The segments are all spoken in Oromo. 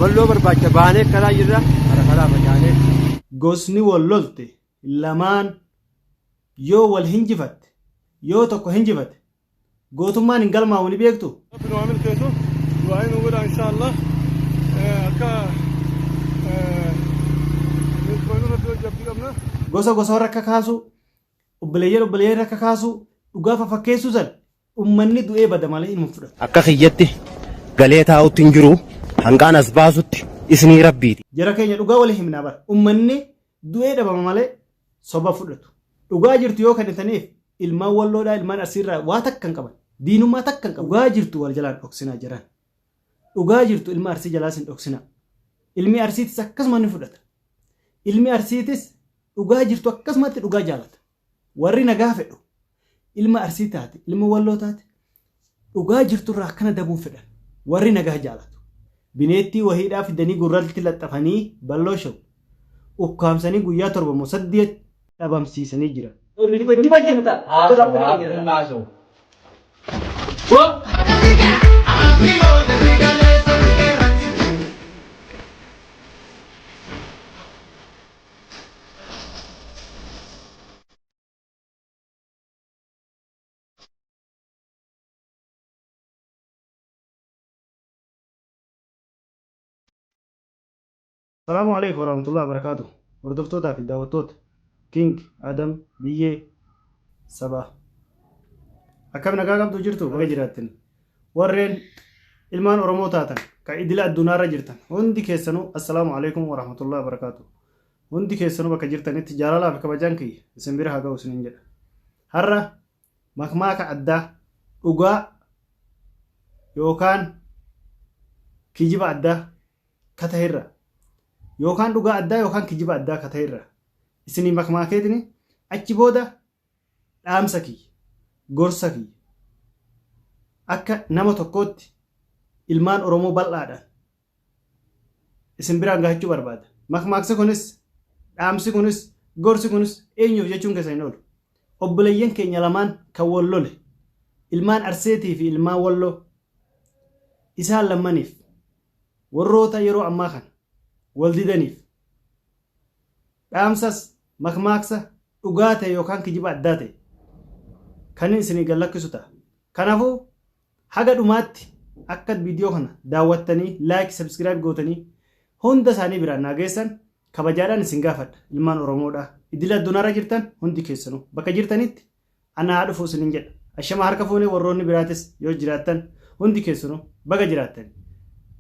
Balloo barbaacha baanee karaa jirra kara karaa facaanee. Gosni wal lolte lamaan yoo wal hinjifatte, yoo tokko hinjifate, gootummaan hin galmaa'u ni beektuu? Rabbi nu haa milkeessu. Du'aa'ii nu godhaa inshaa Allah. Akka milkooynu Rabbi hojii abdii qabna. Gosa gosa warra akka kaasuu, obboleeyyan obboleeyyan akka kaasuu, dhugaa fafakkeessuu san ummanni du'ee bada malee inuma fudhatu. Akka kiyyatti galee taa'utti hin jiru hanqaan as baasutti isnii rabbiiti. Jara keenya dhugaa wali himnaa bara. Ummanni du'ee dhabama malee soba fudhatu. Dhugaa jirtu yoo kennitaniif ilmaan walloodhaa ilmaan arsiirraa waa takka hin qaban. Diinummaa takka hin qaban. Dhugaa jirtu wal jalaan dhoksinaa jaran. Dhugaa jirtu ilma arsii jalaas hin dhoksinaa. Ilmi arsiitis akkasuma ni fudhata. Ilmi arsiitis dhugaa jirtu akkasumatti dhugaa jaalata. Warri nagaa fedhu ilma Arsii taate, ilma Walloo taate dhugaa jirturraa akkana dabuu fedhan. Warri nagaa jaalatu. Bineettii wahiidhaa fidanii gurratti laxxafanii balloo show ukkaamsanii guyyaa 7 moo 8 dhabamsiisanii jiran. Salaamu alaikum warahmatullahi wabarakatuh. Hordoftootaa fi daawwattoota King Adam Biyyee Sabaa. Akkam nagaa qabdu jirtu baga jiraattan. Warreen ilmaan Oromoo taatan kan idila addunyaarra jirtan hundi keessanuu assalaamu alaikum warahmatullahi wabarakatuh. Hundi keessanuu bakka jirtanitti jaalalaa fi kabajaan kiyya isin bira haa ga'u isiniin jedha. Har'a makmaaka addaa dhugaa yookaan kijiba addaa ka ta'erra yookaan dhugaa addaa yookaan kijiba addaa ka ta'erra isinii makmaakeetini achi booda dhaamsa kiyya gorsa kiyya akka nama tokkootti ilmaan Oromoo bal'aadhaan isin biraan gahachuu barbaada. Makmaaksi kunis, dhaamsi kunis, gorsi kunis eenyuuf jechuun keessa hin oolu. Obboleeyyan keenya lamaan kan wal lole, ilmaan Arseetii fi ilmaan Walloo, isaan lammaniif, warroota yeroo ammaa kana wal didaniif, dhaamsas, makmaaksa dhugaa ta'e yookaan kijiba addaa ta'e kanin isinii gad lakkisu ta'a. Kanaafuu Haga dhumaatti akka viidiyoo kana daawwattanii like subscribe gootanii hunda isaanii biraan naa geessan kabajaadhaan isin gaafadha ilmaan Oromoodhaa idila addunyaarra jirtan hundi keessanuu bakka jirtanitti ana haa dhufu isinin jedha ashama harka fuunee warroonni biraatis yoo jiraattan hundi keessanuu baga jiraattani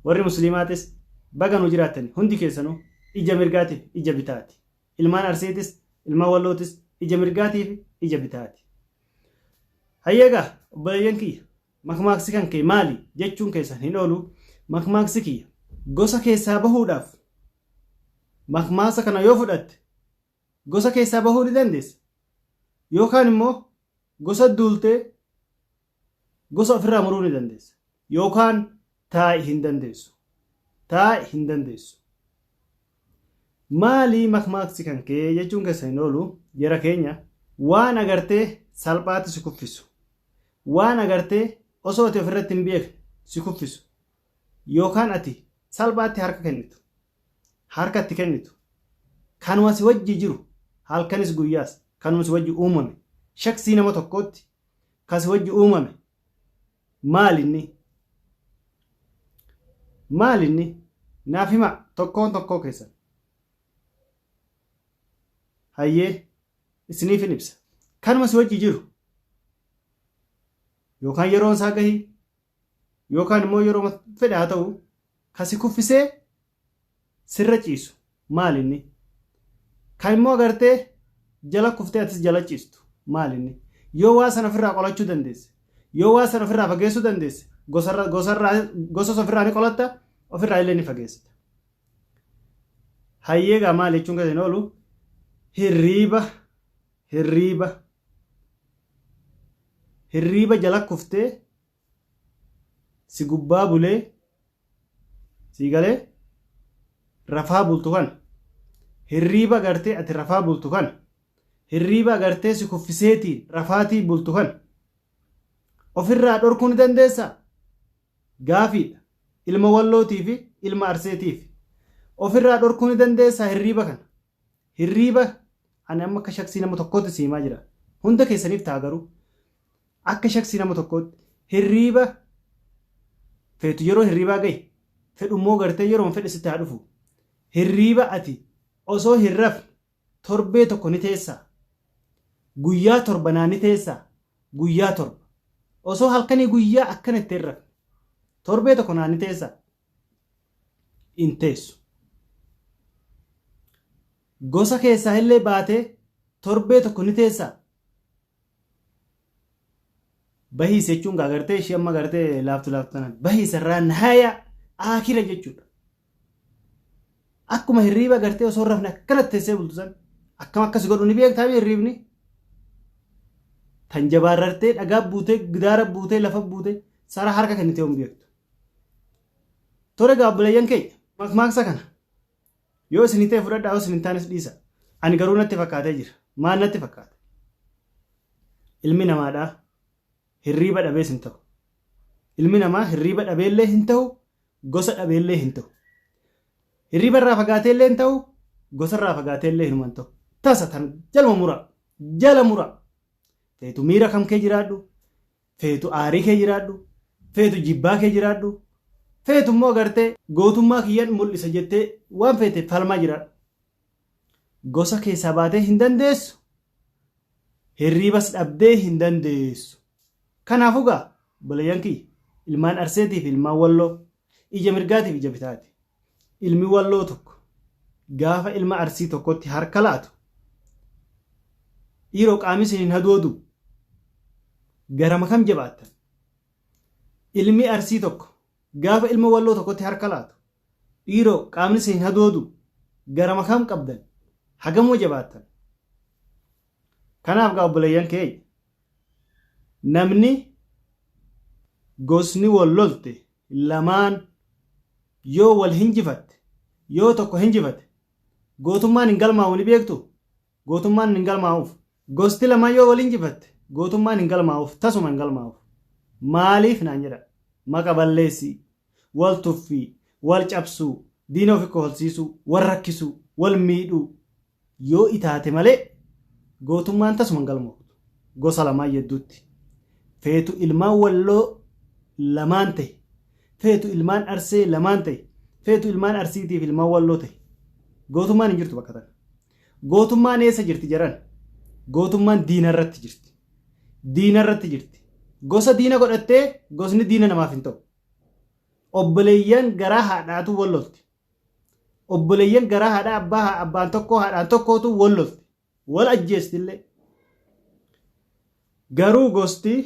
warri musliimaatis baga nu jiraattani hundi keessanuu ija mirgaatiif ija bitaati ilmaan Arsiitis ilmaan Wallootis ija mirgaatiif ija bitaati. Hayyee egaa obboleeyyan kiyya makmaaksi kan kee maali jechuun keessan hin oolu makmaaksi kiyya gosa keessaa bahuudhaaf makmaasa kana yoo fudhatte gosa keessaa bahuu ni dandeessa yookaan immoo gosa duultee gosa ofirraa muruu ni dandeessa yookaan taa'i hin dandeessu taa'i hin dandeessu Maali makmaaksi kan kee jechuun keessan hin oolu jara keenya waan agartee salphaatti si kuffisu waan agartee osoo ati ofirratti hin beekne si kuffisu yookaan ati salphaatti harka kennitu harka itti kennitu kanuma si wajji jiru halkanis guyyaas kanuma si wajji uumame shaksii nama tokkootti ka si wajji uumame Maal inni? Maal inni? Naaf himaa tokkoon tokkoo keessan. Hayyee isiniifin ibsa. Kanuma si wajji jiru yookaan yeroon isaa gahii yookaan immoo yeroo fedhe haa ta'u ka si kuffisee sirra ciisu maal inni? Kan immoo agartee jala kuftee atis jala ciistu maal inni? Yoo waa sana ofirraa qolachuu dandeesse, yoo waa sana ofirraa fageessuu dandeesse, gosarra gosarraa gosas ofirraa ni qolatta, ofirraa illee ni fageessita. Hayyee gaa maal jechuun kan hin oolu hirriiba hirriiba hirriiba jala kuftee si gubbaa bulee sii galee rafaa bultu kana hirriiba gartee ati rafaa bultu kana hirriiba gartee si kuffiseetiin rafaatii bultu kana ofirraa dhorkuu ni dandeessaa? Gaafiidha. Ilma wallootii fi ilma Arseetiif ofirraa dhorkuu ni dandeessaa hirriiba kana? Hirriiba ani amma akka shaksii nama tokkootti si himaa jira. Hunda keessaniif ta'a garuu akka shaksii nama tokkootti hirriiba feetu yeroo hirriibaa gahe fedhummoo gartee yeroo fedhe sitti haa dhufu. Hirriiba ati osoo hin rafne torbee tokko ni teessaa. Guyyaa 7 naa ni teessaa. Guyyaa 7 osoo halkanii guyyaa akkana itti hin rafne torbee tokko naa ni teessaa. Hin teessu. Gosa keessaa illee baatee torbee tokko ni teessaa. Bahiis jechuun gaa gartee ishee amma gartee laaftu laaftu tanaan bahiis irraa naaya aakira jechuudha. Akkuma hirriiba gartee osoo hin rafne akkanatti teessee bultu san akkam akkas godhu ni beektaa hirriibni. Tan jabaarrartee dhagaa buutee gidaara buutee lafa buutee sara harka kennitee hin beektu. Tole gaa obboleeyyan keenya makmaaksa kana yoo isin ta'e fudhadhaa yoo isin hin taanes dhiisa. Ani garuu natti fakkaatee jira. Maal natti fakkaate? Ilmi namaadhaa hirriiba dhabees hin ta'u. Ilmi namaa hirriiba dhabeellee hin ta'u, gosa dhabeellee hin ta'u. Hirriiba irraa fagaateellee hin ta'u, gosa irraa fagaateellee hinuma hin ta'u. Tasa tan jaluma muraa. Jala muraa. Feetu miira kam kee jiraadhu, feetu aarii kee jiraadhu, feetu jibbaa kee jiraadhu, feetu immoo gartee gootummaa kiyyan mul'isa jettee waan feete falmaa jiraadhu. Gosa keessaa baatee hin dandeessu. Hirriibas dhabdee hin dandeessu. Kanaafuu gaa obboleeyyan kiyya ilmaan Arseetii fi ilmaan Walloo ija mirgaatiif ija bitaati. Ilmi Walloo tokko gaafa ilma Arsii tokkotti harka laatu dhiiroo qaamni isin hin hadoodu garama kam jabaattan. Ilmi Arsii tokko gaafa ilma Walloo tokkotti harka laatu dhiiroo qaamni isin hin hadoodu garama kam qabdan hagamoo jabaattan. Kanaaf gaa obboleeyyan keenya namni gosni wal lolte lamaan yoo wal hinjifatte yoo tokko hinjifate gootummaan hin galmaa'u ni beektu. Gootummaan hin galmaa'uuf. Gosti lamaan yoo wal hinjifatte gootummaan hin galmaa'uuf tasuma hin galmaa'uuf. Maaliif naan jedha maqa balleessii wal tuffii wal cabsuu diina ofi kofolsiisuu wal rakkisuu wal miidhuu yoo itaate malee gootummaan tasuma hin galmooftu. Gosa lamaan yedduutti. Feetu ilmaan Walloo lamaan ta'e, feetu ilmaan Arsee lamaan ta'e, feetu ilmaan Arsiitiif ilmaan Walloo ta'e. Gootummaan hin jirtu bakka tana. Gootummaan eessa jirti jaran? Gootummaan diina irratti jirti. Diina irratti jirti. Gosa diina godhattee gosni diina namaaf hin ta'u. Obboleeyyan garaa haadhaatu wal lolti. Obboleeyyan garaa haadhaa abbaa abbaan tokkoo haadhaan tokkootu wal lolti. Wal ajjeestillee. Garuu gosti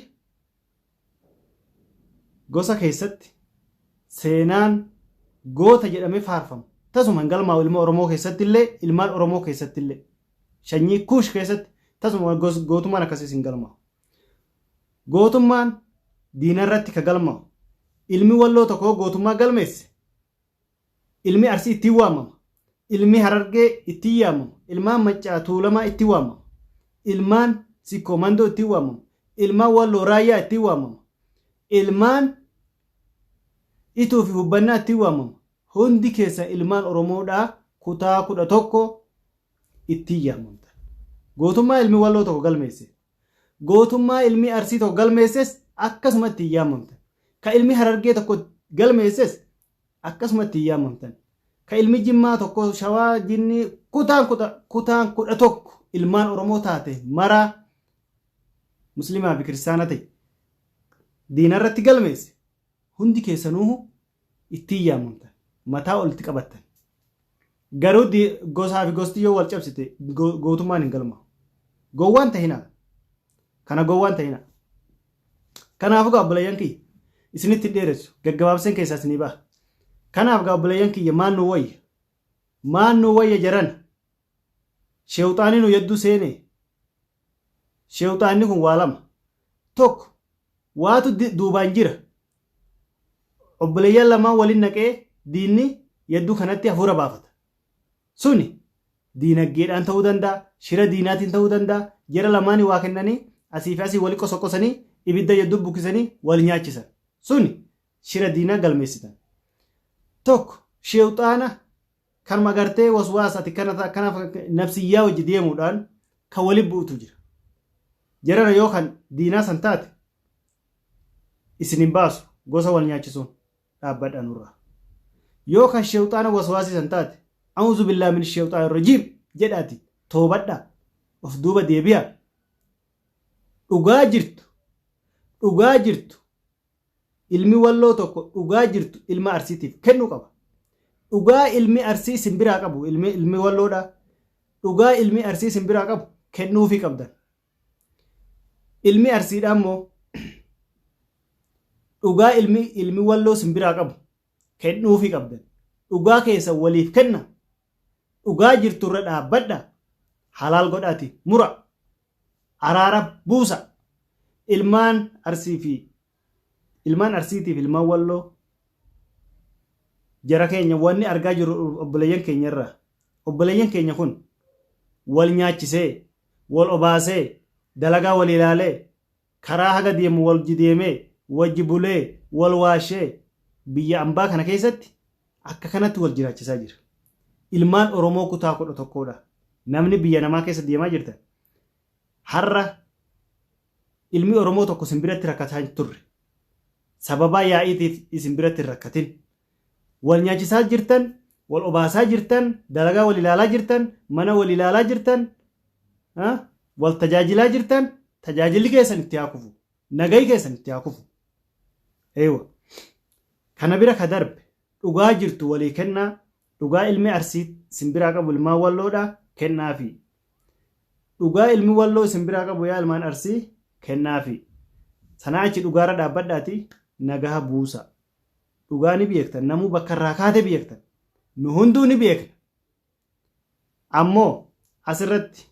gosa keessatti seenaan goota jedhamee faarfamu. Tasuma hin galmaa'u ilma Oromoo keessatti illee ilmaan Oromoo keessatti illee sanyii Kuush keessatti tasuma gootummaan akkasiis hin galmaa'u. Gootummaan diina irratti ka galmaa'u. Ilmi Walloo tokko gootummaa galmeesse Ilmi Arsii ittiin waamama. Ilmi Harargee ittiin yaamama. Ilmaan Maccaa Tuulamaa ittiin waamama. Ilmaan Sikkoo Mandoo ittiin waamama. Ilmaan Walloo Raayyaa ittiin waamama. Ilmaan Ituu fi Hubbannaa ittiin waamama. Hundi keessan ilmaan Oromoodhaa kutaa 11 ittiin yaamamtan. Gootummaa ilmi Walloo tokko galmeesse. Gootummaa ilmi Arsii tokko galmeesses akkasuma ittiin yaamamtan. Ka ilmi Harargee tokko galmeesses akkasuma ittiin yaamamtan. Ka ilmi Jimmaa tokko Shawaa Jinnii kutaan kudha kutaan 11 ilmaan Oromoo taate maraa Muslimaa fi Kiristaana ta'e diina irratti galmeesse hundi keessanuuhu ittiin yaamamtan. Mataa ol itti qabattan. Garuu gosaa fi gosti yoo wal cabsite gootummaan hin galmaa'u. Gowwaan tahinaa. Kana gowwaan tahinaa. Kanaafuu gaa obboleeyyan kiyya isinitti hin dheeressu gaggabaabseen keessaa isinii baha. Kanaaf gaa obboleeyyan kiyya maal nu wayya? Maal nu wayya jarana? Sheewxaanii nu yedduu seenee? Sheewxaanni kun waa lama. Tokko waatu duubaan jira. Obboleeyyan lamaan waliin naqee diinni yedduu kanatti hafuura baafata. Suni diinaggeedhaan ta'uu danda'a, shira diinaatiin ta'uu danda'a, jara lamaanii waa kennanii asii fi asii wali qosoqosanii ibidda yedduu bukkisanii wal nyaachisan. Suni shira diinaa galmeessitan. Tokko Sheexaana kanuma gartee waswaasa ati kana nafsiyyaa wajji deemuudhaan kan wali bu'utu jira. Jarana yoo kan diinaa san taate isin hin baasu gosa wal nyaachisuun dhaabbadha nurraa. Yoo kan sheexaana waswaasii san taate a'uuzu billaahi min sheexaani rajiim jedhaati toobadha of duuba deebi'a. Dhugaa jirtu dhugaa jirtu ilmi walloo tokko dhugaa jirtu ilma arsiitiif kennuu qaba. Dhugaa ilmi arsii isin biraa qabu ilmi walloodha. Dhugaa ilmi arsii isin biraa qabu kennuufii qabdan. Ilmi arsiidha immoo dhugaa ilmi walloo isin biraa qabu kennuufii qabdan. Dhugaa keessa waliif kenna. Dhugaa jirtu irra dhaabbadha. Halaal godhaati mura. Araara buusa. Ilmaan arsii fi ilmaan arsiitiif ilmaan walloo jara keenya wanni argaa jiru obboleeyyan keenya irraa. Obboleeyyan keenya kun wal nyaachisee, wal obaasee, dalagaa wal ilaalee, karaa haga deemu wal deemee, wajji bulee, wal waashee biyya ambaa kana keessatti akka kanatti wal jiraachisaa jira. Ilmaan Oromoo kutaa 11dha. Namni biyya namaa keessa deemaa jirtan. Har'a ilmi Oromoo tokko isin biratti rakkataa hin turre. Sababaa yaa'iitiif isin biratti hin rakkatin. Wal nyaachisaa jirtan, wal obaasaa jirtan, dalagaa wal ilaalaa jirtan, mana wal ilaalaa jirtan, wal tajaajilaa jirtan, tajaajilli keessan itti haa kufu. Nagayi keessan itti haa kufu. Eewa. Kana bira ka darbe dhugaa jirtu walii kennaa, dhugaa ilmi arsii isin biraa qabu ilmaan walloodha kennaafi. Dhugaa ilmi walloo isin biraa qabu yaa ilmaan arsii kennaafi. Sanaa achi dhugaarra dhaabbadhaati nagaha buusa. Dhugaa ni beektan, namuu bakka irraa kaate beektan. Nu hunduu ni beekna. Ammoo asirratti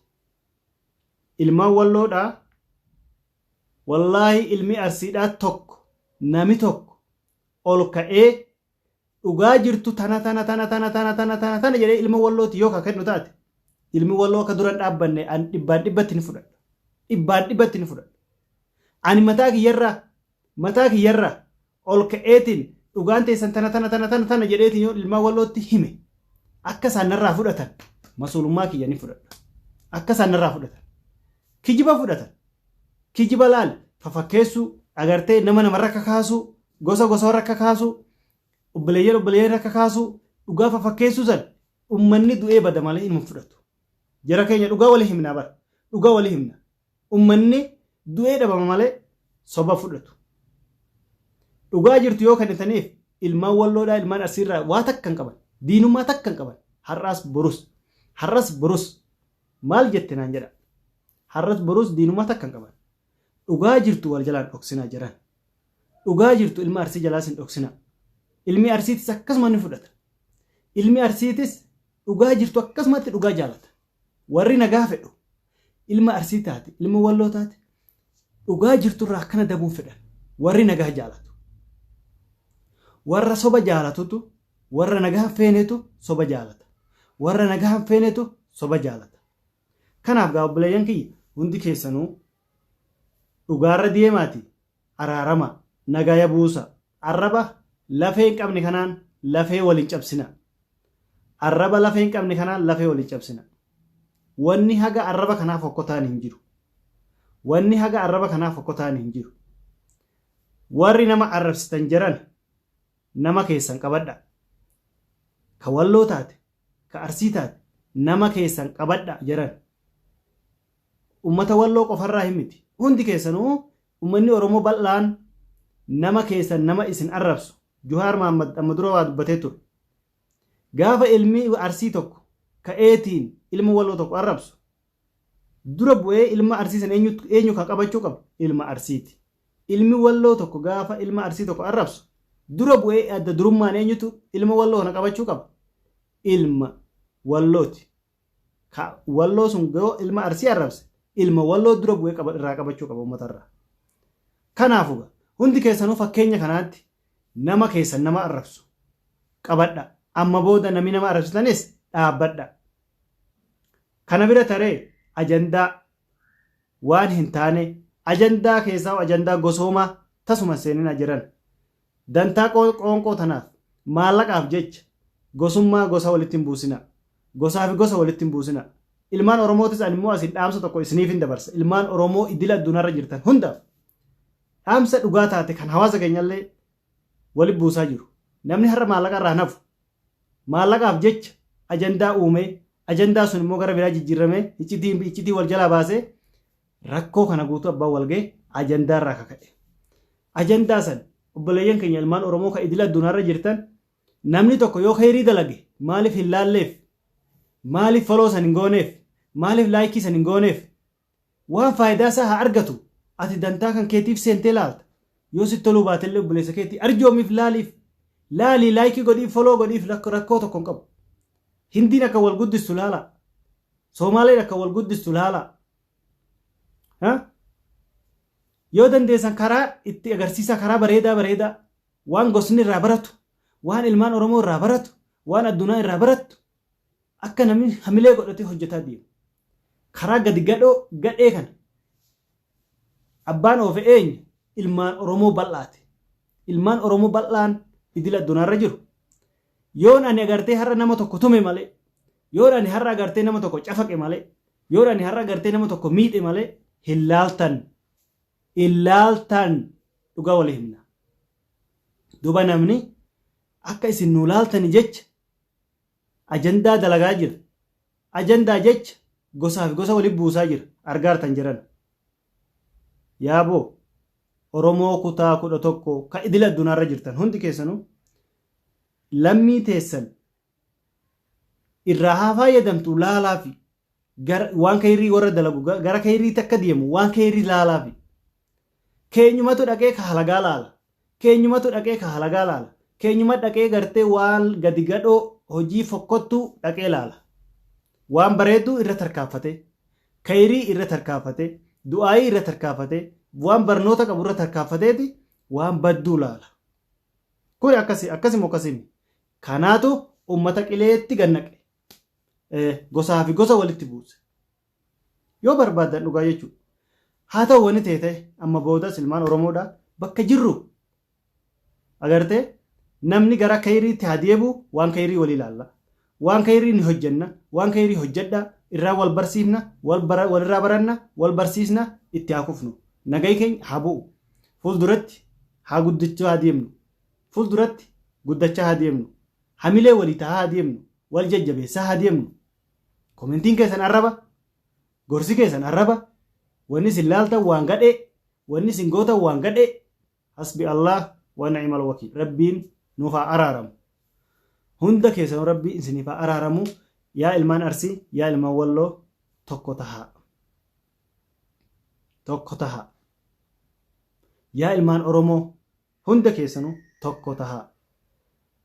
ilmaan walloodhaa wallaahi ilmi arsiidhaa tokko nami tokko ol ka'ee dhugaa jirtu tana tana tana tana tana tana tana tana jedhee ilma wallooti yoo ka kennu taate ilmi walloo akka dura dhaabbanne an dhibbaan dhibbatti ni fudhadha. Dhibbaan dhibbatti ni fudhadha. Ani mataa kiyyarraa ol ka'eetiin dhugaan teessan tana tana tana tana tana jedheetiin yoo ilmaan wallootti hime akka isaan narraa fudhatan masuulummaa kiyya ni fudhadha. Akka isaan narraa fudhatan. Kijiba fudhatan. Kijiba laal fafakkeessuu agartee nama namarra kakaasuu gosa gosa kakaasuu obboleeyyan obboleeyyan kakaasuu dhugaa fafakkeessuu san ummanni du'ee bada malee inuma fudhatu. Jara keenya dhugaa walii himna bara. Dhugaa walii himna. Ummanni du'ee dhabama malee soba fudhatu. Dhugaa jirtu yoo kennitaniif ilmaan walloodhaa ilmaan arsiirraa waa takka hin qaban. Diinummaa takka hin qaban. Har'as borus. Har'as borus. Maal jette naan jedha. Har'as borus diinummaa takka hin qaban. Dhugaa jirtu wal jalaan dhoksinaa jiran. Dhugaa jirtu ilma arsii jalaas hin dhoksinaa. Ilmi arsiitis akkasuma ni fudhata. Ilmi arsiitis dhugaa jirtu akkasumatti dhugaa jaalata. Warri nagaa fedhu ilma arsii taate ilma walloo taate dhugaa jirturraa akkana dabuun fedhan. Warri nagaa jaalatu. Warra soba jaalatutu warra nagaa feenetu soba jaalata. Warra nagaa feenetu soba jaalata. Kanaaf gaa obboleeyyan kiyya hundi keessanuu dhugaarra deemaati araarama nagaya buusa. Arraba lafee hin qabne kanaan lafee waliin cabsina. Arraba lafee hin qabne kanaan lafee waliin cabsina. Wanni haga arraba kanaaf hokkotaan hin jiru. Wanni haga arraba kanaaf hokkotaan hin jiru. Warri nama arrabsitan jiran nama keessan qabadha. Ka walloo taate, ka arsii taate nama keessan qabadha jiran. Ummata walloo qofarraa hin miti. Hundi keessanuu ummanni Oromoo bal'aan nama keessan nama isin arrabsu. Juhaar Mahammad amma dura waa dubbatee ture. Gaafa ilmi arsii tokko ka'eetiin ilma walloo tokko arrabsu dura bu'ee ilma arsii san eenyu kan qabachuu qabu ilma arsiiti. Ilmi walloo tokko gaafa ilma arsii tokko arrabsu dura bu'ee adda durummaan eenyutu ilma walloo kana qabachuu qaba? Ilma wallooti. Ka walloo sun yoo ilma arsii arrabse ilma walloo dura bu'ee irraa qabachuu qaba uummatarraa. Kanaafuu hundi keessanuu fakkeenya kanaatti nama keessan nama arrabsu qabadha. Amma booda namni nama arrabsitanis dhaabbadha. Kana bira taree ajandaa waan hin taane ajandaa keessaa ajandaa gosoomaa tasuma seenina jiran. Dantaa qoonqoo tanaaf maallaqaaf jecha Gosummaa gosa walitti hin buusina. Gosaa fi gosa walitti hin buusina. Ilmaan Oromootis ani immoo asiin dhaamsa tokko isiniif hin dabarsa. Ilmaan Oromoo idila addunyaarra jirtan hundaaf dhaamsa dhugaa taate kan hawaasa keenyallee walitti buusaa jiru. Namni har'a maallaqa irraa nafu maallaqaaf jecha ajandaa uumee ajandaa sun immoo gara biraa jijjiiramee iccitii wal jalaa baasee rakkoo kana guutuu abbaan wal ga'e ajandaa irraa kaka'e. Ajandaa san obboleeyyan keenya ilmaan Oromoo kan idila addunyaarra jirtan namni tokko yoo kheyrii dalage maaliif hin laalleef? Maaliif foloo san hin gooneef? Maaliif laayikii san hin gooneef? Waan faayidaa isaa haa argatu. Ati dantaa kan keetiif seentee laalta. Yoo sitti toluu baatellee obboleessa keetii arjoomiif laaliif. Laalii laayikii godhiif foloo godhiif rakkoo tokko hin qabu. Hindiin akka wal guddistu laala. Soomaaleen akka wal guddistu laala. Yoo dandeessan karaa itti agarsiisaa karaa bareedaa bareedaa waan gosni irraa baratu, waan ilmaan Oromoo irraa baratu, waan addunyaa irraa barattu akka namni hamilee godhatee hojjetaa deemu. Karaa gadi gadhoo gadhee kana abbaan oofe eenyu? Ilmaan Oromoo bal'aati. Ilmaan Oromoo bal'aan idila addunyaarra jiru. Yoon ani agartee har'a nama tokko tume malee, yoon ani har'a agartee nama tokko cafaqe malee, yoon ani har'a agartee nama tokko miidhe malee hin laaltan. Hin laaltan dhugaa walii himna. Duuba namni akka isin nuu laaltani jecha ajandaa dalagaa jira. Ajandaa jecha gosaa fi gosa walitti buusaa jira. Argaartan jiran. Yaaboo Oromoo kutaa 11 kan idila addunyaarra jirtan hundi keessanuu lammii teessan irraa haa fayyadamtu laalaa fi waan kayrii warra dalagu gara kayriitti akka deemu waan kayrii laalaa fi keenyumatu dhaqee ka halagaa laala. Keenyumatu dhaqee ka halagaa laala. Keenyuma dhaqee gartee waan gadi gadhoo hojii fokkottuu dhaqee laala. Waan bareedduu irra tarkaanfatee, kayrii irra tarkaanfatee, du'aayii irra tarkaanfatee, waan barnoota qabu irra tarkaanfateeti waan badduu laala. Kuni akkasi akkasimo akkasimi. Kanaatu ummata qileetti gannaqe. Gosaa fi gosa walitti buuse. Yoo barbaadan dhugaa jechuudha. Haa ta'u wani ta'e ta'e amma boodas ilmaan Oromoodha bakka jirru agartee namni gara kayriitti haa deebi'u waan kayrii walii ilaalla. Waan kayrii ni hojjenna, waan kayrii hojjedha, irraa wal barsiifna, walirraa baranna, wal barsiisna, itti haa kufnu. Nagayi keenya haa bu'u. Fuulduratti haa guddachaa haa deemnu. Fuulduratti guddachaa haa deemnu. Hamilee walii tahaa haa deemnu. Wal jajjabeessaa haa deemnu. Komentiin keessan arraba. Gorsi keessan arraba. Wanni isin laaltan waan gadhee. Wanni isin gootan waan gadhee. Hasbi Allah wa ni'mal wakiil. Rabbiin nuuf haa araaramu. Hunda keessanuu Rabbii isiniif haa araaramu. Yaa ilmaan Arsii, yaa ilmaan Walloo tokko tahaa. Tokko tahaa. Yaa ilmaan Oromoo hunda keessanuu tokko tahaa.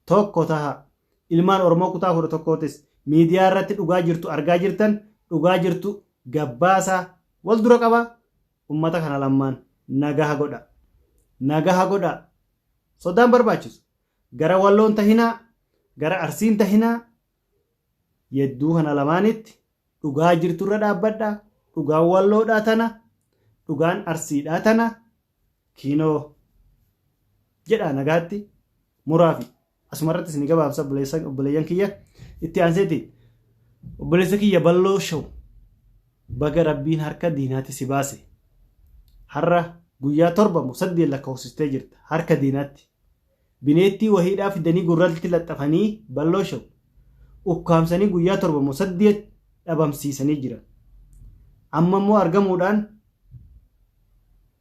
Tokko tahaa. Ilmaan Oromoo kutaa 11tis miidiyaa irratti dhugaa jirtu argaa jirtan dhugaa jirtu gabbaasaa wal dura qabaa ummata kana lammaan nagaha godha. Nagaha godha. Sodaan barbaachisu. Gara Walloon tahinaa, gara Arsiin tahinaa, yedduu kana lamaanitti dhugaa jirturra dhaabbadha. Dhugaan Walloodhaa tana, dhugaan Arsiidhaa tana, kiinoo jedhaa nagaatti muraafi. Asumarratti isin gabaabsa obboleeyyan kiyya itti aanseeti. Obboleessa kiyya Balloo Show baga Rabbiin harka diinaatti si baase. Har'a guyyaa 7 moo 8 lakkoofsistee jirta harka diinaatti. Bineettii wahiidhaa fidanii gurratti laxxafanii Balloo Show ukkaamsanii guyyaa 7 moo 8 dhabamsiisanii jiran. Amma immoo argamuudhaan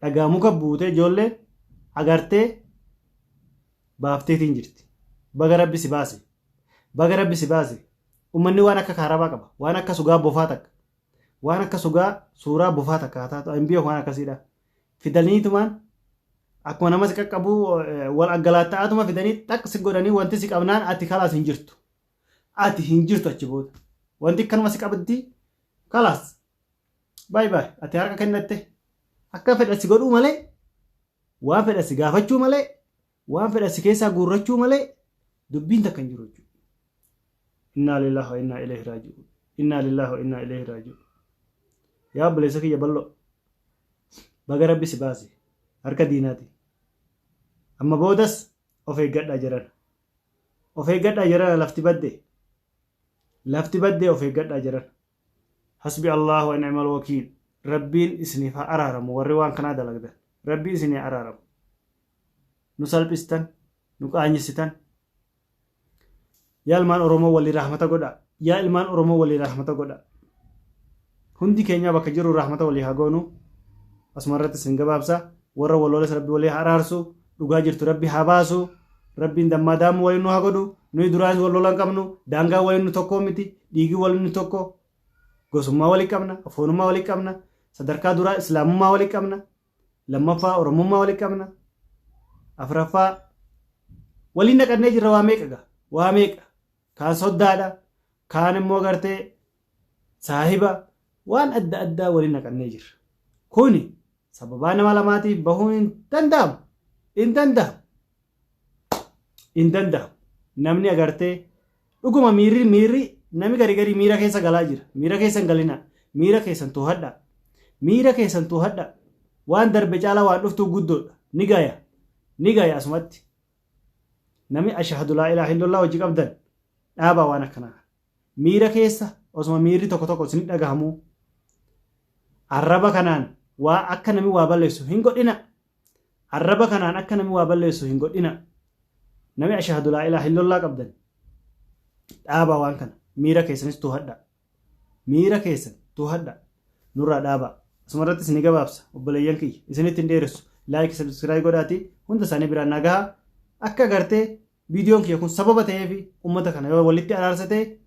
dhagaa muka buutee ijoolleen agartee baafteetiin jirti. Baga Rabbi si baase. Baga Rabbi si baase. Ummanni waan akka kaarabaa qaba. Waan akka sugaa bofaa takka. Waan akka sugaa suuraa bofaa takka haa taatu. Hin beeku waan akkasiidha. Fidaniitumaan akkuma nama si qaqqabu wal aggalaatta'aatuma fidanii xaq si godhanii wanti si qabnaan ati kalaas hin jirtu. Ati hin jirtu achi booda. Wanti akkanuma si qabdi kalaas. Baay baay ati harka kennatte akka fedha si godhuu malee waan fedha si gaafachuu malee waan fedha si keessaa guurrachuu malee dubbiin takka hin jiru jechuudha. Innaa lillahi wa innaa ilayhi raaji'uun. Innaa lillahi wa innaa ilayhi raaji'uun. Yaa obboleessa kiyya bal'oo baga Rabbi si baase harka diinaati. Amma boodas of eeggadhaa jiran. Of eeggadhaa jiran, lafti badde. Lafti baddee, of eeggadhaa jiran. Hasbi Allahu wa ni'mal wakiil. Rabbiin isiniif haa araaramu, warri waan kanaa dalagdan. Rabbiin isinii haa araaramu. Nu salphistan, nu qaanyessitan. Yaa ilmaan Oromoo, walii rahmata godhaa. Yaa ilmaan Oromoo, walii rahmata godhaa. Hundi keenya bakka jiru rahmata walii haa goonu. Asuma irratti isin gabaabsa. Warra walooles Rabbi walii haa araarsu. Dhugaa jirtu Rabbi haa baasu. Rabbiin dammaa daamuu waliin nu haa godhu. Nuyi duraanis wal lola hin qabnu. Daangaa waliin nu tokkoo miti. Dhiigii waliin nu tokko. Gosummaa walii qabna. Afoonummaa walii qabna. Sadarkaa duraa Islaamummaa walii qabna. Lammaffaa Oromummaa walii qabna. Afuraffaa waliin naqannee jirra. Waa meeqa gaa? Waa meeqa? Kaan soddaadha. Kaan immoo gartee saahiba, waan adda addaa waliin naqannee jirra. Kuni sababaa nama lamaatiif bahuun hin danda'amu. Hin danda'amu. Hin danda'amu. Namni agartee dhuguma miirri namni gari gari miira keessa galaa jira. Miira keessa hin galinaa. Miira keessan to'adhaa. Miira keessan to'adhaa. Waan darbe caalaa waan dhuftuu guddoodha. Ni gaya. Ni gaya asumatti. Namni ashhadu laa ilaaha illallah hojii qabdan, dhaabaa waan akkanaa. Miira keessa osuma miirri tokko tokko isin dhagahamuu, arraba kanaan waa akka namni waa balleessu hin godhina. Arraba kanaan akka namni waa balleessu hin godhina. Namni ashhadu laa ilaaha illallah qabdan, dhaabaa waan kana. Miira keessanis to'adhaa. Miira keessan to'adhaa. Nurraa dhaabaa. Asuma irratti isin gabaabsa, obboleeyyan kiyya. Isinitti hin dheeressu. Like, subscribe godhaati hunda isaanii biraan nagaa, akka agartee viidiyoon kiyya kun sababa ta'eef uummata kana yoo walitti araarsa ta'e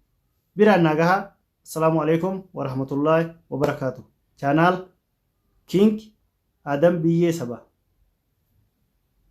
biraan nagahaa. Assalaamu alaikum warahmatullaahi wabarakaatu. Channel King Adam Biyyee Sabaa.